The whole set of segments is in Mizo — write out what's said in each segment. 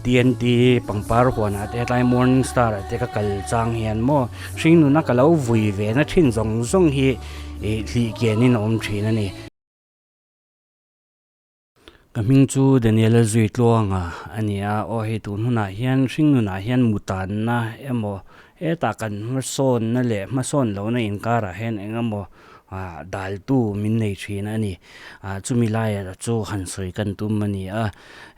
TNT pangpar huanah te hetlai morning star ah te ka kal chang hian maw hringnuna ka lo vui ve na thin zawng zawng hi ih hlih kianin a awm thin a ni. Ka hming chu Daniel Zuitluanga a ni a, aw hei tun hunah hian hringnunah hian mutanna emaw hetah kan hmasawnna leh hmasawn lohna inkarah hian eng emaw ah daltu min nei thin a ni. Ah chumi laiah chu han sawi kan tum a ni a,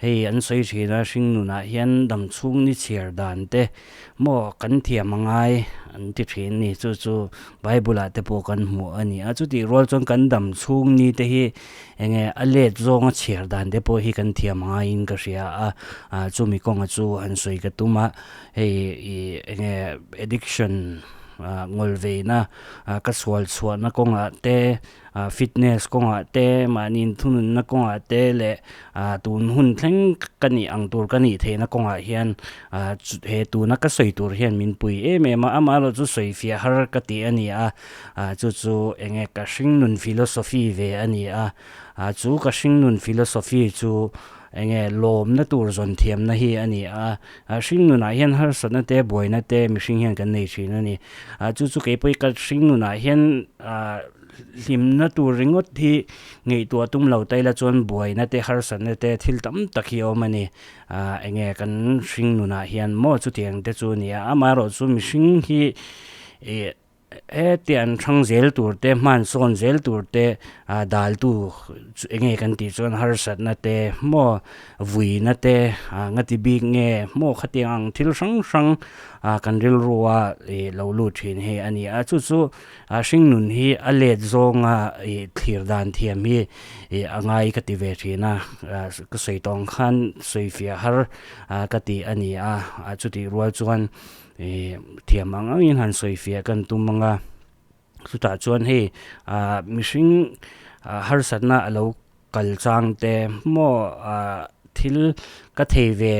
hei an sawi thin a hringnunah hian damchhung ni chhiar dan te maw kan thiam a ngai an ti thin a ni chu chu bible ah te pawh kan hmuh a ni a chutih rual chuan kan damchhung ni te hi eng nge a let zawnga chhiar dan te pawh hi kan thiam a ngaiin ka hria a ah chumi kawnga chu han sawi ka tum a hei ih eng nge addiction ah ngawlveina ah ka sual chhuahna kawngah te ah fitness kawngah te mahni inthununna kawngah te leh ah tun hun thleng ka nih ang tur ka nih theihna kawngah hian ah he tuna ka sawi tur hian min pui em em a amaherawh chu sawi fiah har ka tih a ni a ah chu chu eng nge ka hringnun philosophy ve a ni a ah chu ka hringnun philosophy chu eng nge lawmna tur zawn thiamna hi a ni a ah hringnunah hian harsatna te buaina te mihring hian kan nei thin a ni ah chu chu keipawh hi ka hringnunah hian ah hlimna tur ringawt hi ngaihtuah tum lo ta ila chuan buaina te harsatna te thil tam tak hi a awm a ni ah eng nge kan hringnunah hian maw chutiang te chu a ni a amaherawhchu mihring hi ih Heti an hrang zel tur te, hmansawn zel tur te ah daltu eng nge kan tih chuan harsatna te maw vuina te ah nga ti bik nge maw khatiang ang thil hrang hrang ah kan rilrua ih lo lut thin hi a ni a chu chu ah hringnun hi a let zawnga ih thlir dan thiam hi ih a ngai ka ti ve thin a ah ka sawi tawh ang khan sawi fiah har ah ka tih a ni a ah chutih rual chuan. Ih thiam ang angin han sawi fiah kan tum ang a chutah chuan hei ah mihring ah harsatna a lo kal chang te maw ah thil ka thei ve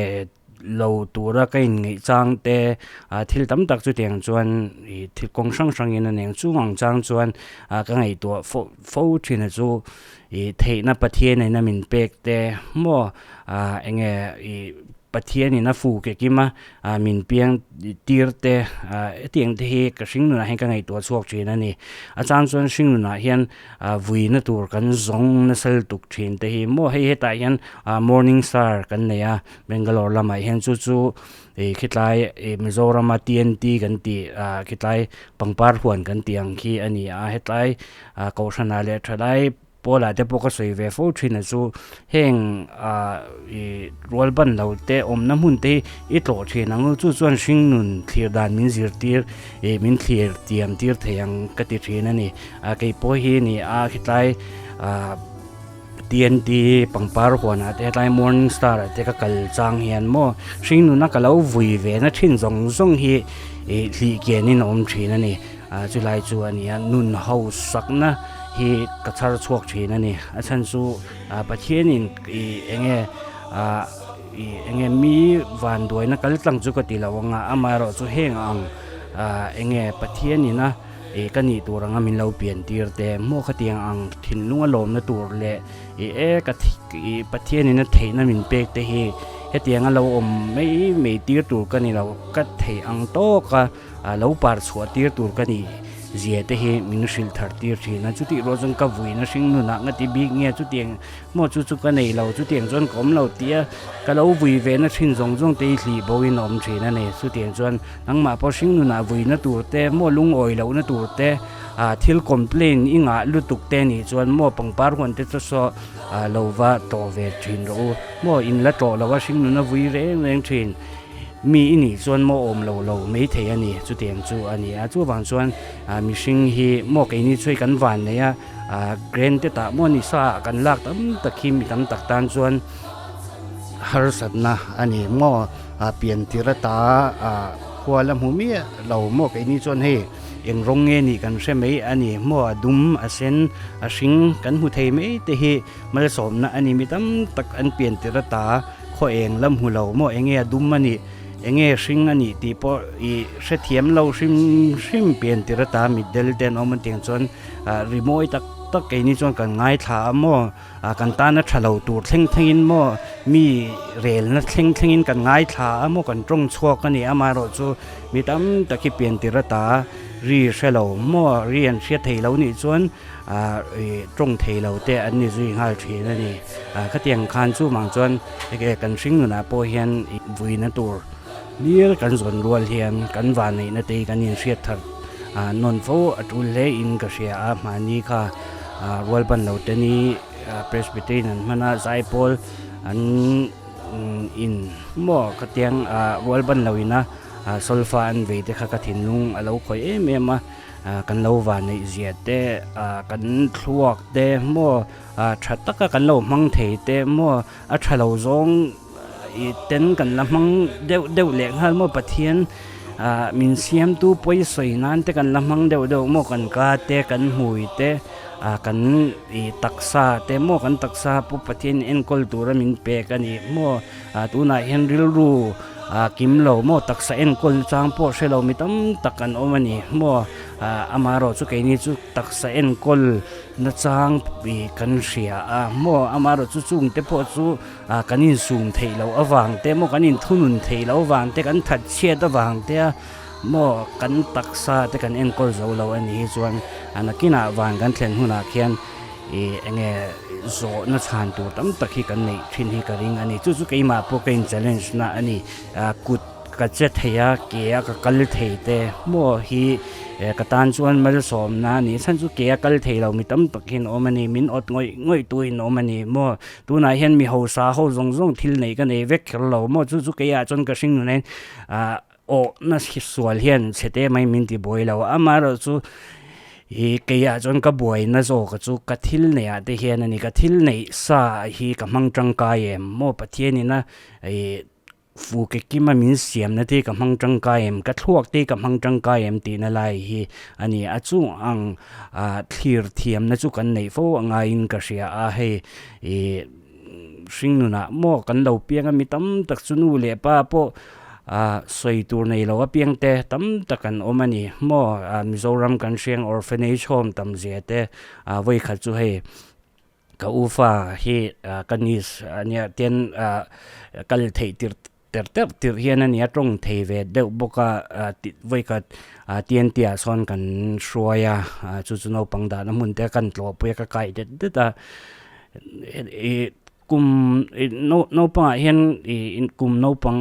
lo tura ka inngeih chang te ah thil tam tak chutiang chuan ih thil kawng hrang hrangin a nen chung ang chang chuan ah ka ngaihtuah fo fo thin a chu ih theihna Pathian in a min pek te maw ah eng nge ih. Pathianin a fu ke kim a, min piang tir te, hetiang te hi ka hringnunah hian ka ngaihtuah chhuak thin a ni. A chang chuan hringnunah hian vuina tur kan zawng nasa lutuk thin te hi maw hei hetah hian morning star kan nei a, Bangalore lamah hian chu chu ih khitlai ih Mizorama TNT kan tih khitlai pangpar huan kan tih ang khi a ni a, hetlai kohhranah leh thalai Paula te pawh ka sawi ve fo thin a chu heng ah ih rual ban lo te awmna hmun te hi i tlawh thin ang u chu chuan hringnun thlir dan min zirtir ih min thlir tiam tir thei ang ka ti thin a ni ah kei pawh hi ni a khitlai ah TNT pangpar huanah te hetlai morning star ah te ka kal chang hian maw hringnuna ka lo vui ve na thin zawng zawng hi ih hlih kianin a awm thin a ni. Ah chulai chu a ni a nun hausakna hi ka chhar chhuak thin a ni a chhan chu ah Pathianin ih eng nge ah ih eng nge mi vanduaina kal tlang chu ka ti lo ang a amaherawh chu heng ang ah eng nge Pathianin a ih ka nih tur anga min lo pian tir te maw khatiang ang thinlung a lawmna tur leh ih e ka ih Pathianin a theihna min pek te hi hetiang a lo awm mai mai tir tur ka ni lo ka theih ang tawk a. A lo par chhuah tir tur ka ni zia te hi min hrilh thar tir thin a, chutih rual chuan ka vuina hring nunah nga ti bik nge chutiang maw chu chu ka nei lo chutiang chuan ka awm lo tia ka lo vui ve na thin zawng zawng te hi hlih bo in a awm thin a ni chutiang chuan nangmah pawh hring nunah vuina tur te maw lungawi lohna tur te ah thil complain i ngah lutuk te nih chuan maw pangpar huan te chu saw ah lo va tlawh ve thin rawh u maw in la tlawh lo a hring nuna vui reng reng thin. Mi i nih chuan maw awm lo lo mai thei a ni, chutiang chu a ni a. Chuvang chuan mihring hi maw keini chu hei kan van nei a, granted ah maw ni sa ah kan lak tam tak hi mi tam tak tan chuan harsatna a ni maw pian tir ata khua la hmu miah lo maw keini chuan hei eng rawng nge nih kan hre mai a ni maw a dum a sen a hring kan hmu thei mai te hi malsawmna a ni mi tam tak an pian tir ata. Khaw eng la hmu lo maw enge a dum a nih enge hring a nih tih pawh ih hrethiam lo hrim hrim pian tir ata mitdel te an awm an tih ang chuan ah rimawi tak tak keini chuan kan ngaithla a maw ah kan tana tha lo tur thleng thlengin maw mi relna thleng thlengin kan ngaithla a maw kan tawng chhuak a ni amaherawh chu mi tam tak hi pian tir ata ri hre lo maw ri an hriat thei lo nih chuan ah ih tawng thei lo te an ni zui nghal thin a ni ah khatiang khan chu vang chuan enge kan hring nunah pawh hian ih vuina tur hlir kan zawn rual hian kan vanneihna te hi kan inhriat thar ah nawn fo a tul hle in ka hria a mahni kha ah rual ban lo te ni Presbyterian an hman a zaipawl an in maw khatiang ah rual ban lo ina ah solfa an vei te kha ka thinlung a lo khawih em em a ah kan lo vanneih zia te ah kan thluak te maw ah tha taka kan lo hmang thei te maw a tha lo zawng ih ten kan la hmang deuh deuh leh nghal maw Pathian ah min siamtu pawi sawi nan te kan la hmang deuh deuh maw kan ka te kan hmui te ah kan ih taksa te maw kan taksa pawh Pathian enkawl tura min pek a ni maw ah tunah hian rilru ah kim lo maw taksa enkawl chang pawh hre lo mi tam tak an awm a ni maw ah amaherawh chu keini chu taksa enkawl nachang ih kan hria a maw amaherawh chu chung te pawh chu ah kan insum theih loh avang te maw kan inthunun theih loh avang te kan that chhiat avang te a maw kan taksa te kan enkawl zo lo a nih hi chuan a nakinah van kan thlen hunah khian ih eng nge zawhna chhan tur tam tak hi kan neih thin hi ka ring a ni chu chu keimah pawh ka in challenge na a ni ah kut Ka che thei a, ke a ka kal thei te maw hi ka tan chuan malsawmna a ni. Chhan chu ke a kal thei lo mi tam tak hian awm a ni, min awt ngawih ngawih tu in awm a ni maw. Tunah hian mi hausa ho zawng zawng thil neih ka nei vek kher lo maw, chu chu keiah chuan ka hring nun ain ah awhna sual hian chhe te mai min ti buai lo. Amaherawhchu ih keiah chuan ka buaina zawk chu ka thil neihah te hian a ni, ka thil neih sa hi ka hmang tangkai em maw Pathianin a ih Fu ke kima min siamna te ka hmang tangkai em, ka thluak te ka hmang tangkai em tihna lai hi a ni. A chung ang ah thlir thiamna chu kan neih fo a ngaiin ka hria a, hei ih hringnunah maw kan lo piang a, mi tam tak chu nu leh pa pawh ah sawi tur nei lo apiang te tam tak an awm a ni maw, ah Mizoram kan hriang orphanage home tam zia te ah vawikhat chu hei. Ka u fa hi ka niece a nia tian kal theih tir ter ter tirh hian a nia tawng thei ve deuh bawk a vawikhat tian tih ah sawn kan hruai a chu chu naupang dahna hmun te kan tlawhpui a ka kai det det a ih kum naupangah hian ih kum naupang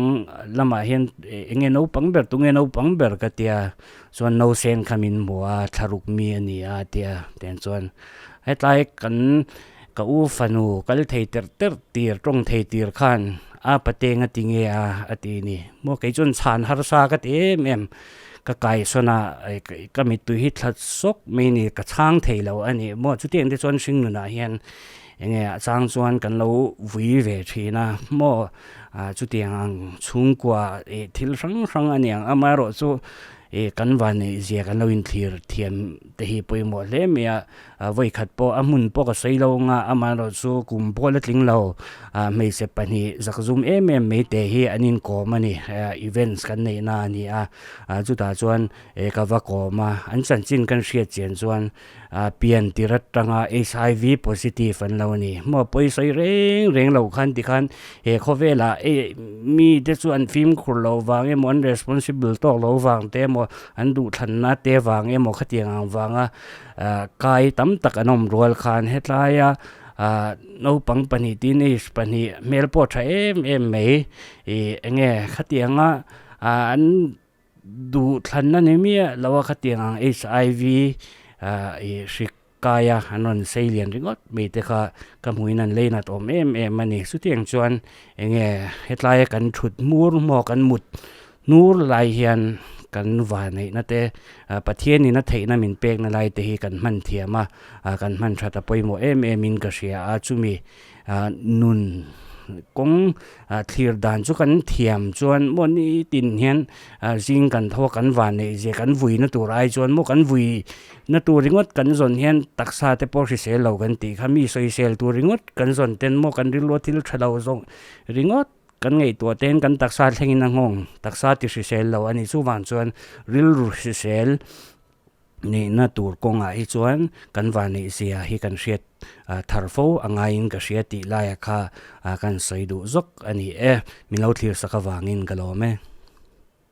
lamah hian eng nge naupang ber tunge naupang ber ka tia chuan nausen kha min hmu a thlaruk mi a ni a tia tiang chuan. Hetlai kan ka u fanu kal thei terh terh tir tawng thei tir khan a pateng a ti nge a a ti ni. Maw kei chuan chhan harsa ka ti em em ka kaisawn a ka mittui hi thla sawk mai ni ka chhang thei lo a ni. Maw chutiang te chuan hring nunah hian eng nge a chang chuan kan lo vui ve thin a maw chutiang ang chhungkua ih thil hrang hrang a niang amaherawh chu Ih kan vanneih zia kan lo inthlir thiam te hi pawimawh hle mai a, vawikhat pawh a hmun pawh ka sawi lo anga amaherawh chu kum pawh la tling lo hmeichhe pahnih zakzum em em mai te hi an inkawm a ni, events kan neih na a ni a, chutah chuan ka va kawm a, an chanchin kan hriat chian chuan pian tir atanga HIV positive an lo ni. Maw pawi sawi reng reng lo khan tikhan he khawvelah ei mi te chu an fimkhur lo vang emaw an responsible tawk lo vang te emaw an duhthlanna te vang emaw khatiang ang vanga kai tam tak an awm rual khan hetlaia naupang pahnih teenage pahnih hmel pawh tha em em mai ih enge khatianga an Duhthlanna ni miah lo a khatiang ang HIV ih hrik kai a an rawn sei lian ringawt mai te kha ka hmuhin an lei nat awm em em a ni. Chutiang chuan eng nge hetlai a kan thut hmur maw kan mut hnur lai hian kan vaneihna te Pathianin a theihna min pekna lai te hi kan hman thiam a, kan hman that a pawimawh em em in ka hria a chumi nun kawng thlir dan chu kan thiam chuan maw nitin hian zing kan tho a kan van neih zia kan vui na tur ai chuan maw kan vui na tur ringawt kan zawn hian taksa te pawh hrisel lo kan tih kha mi sawisel tur ringawt kan zawn ten maw kan rilru a thil tha lo zawng ringawt kan ngaihtuah ten kan taksa thlengin a nghawng taksa ti hrisel lo a ni chuvang chuan rilru hrisel. Neihna tur kawngah hi chuan kan vanneihzia hi kan hriat thar fo a ngaiin ka hria tih laia kha kan sawi duh zawk a ni e. Min lo thlir sak avangin ka lawm e.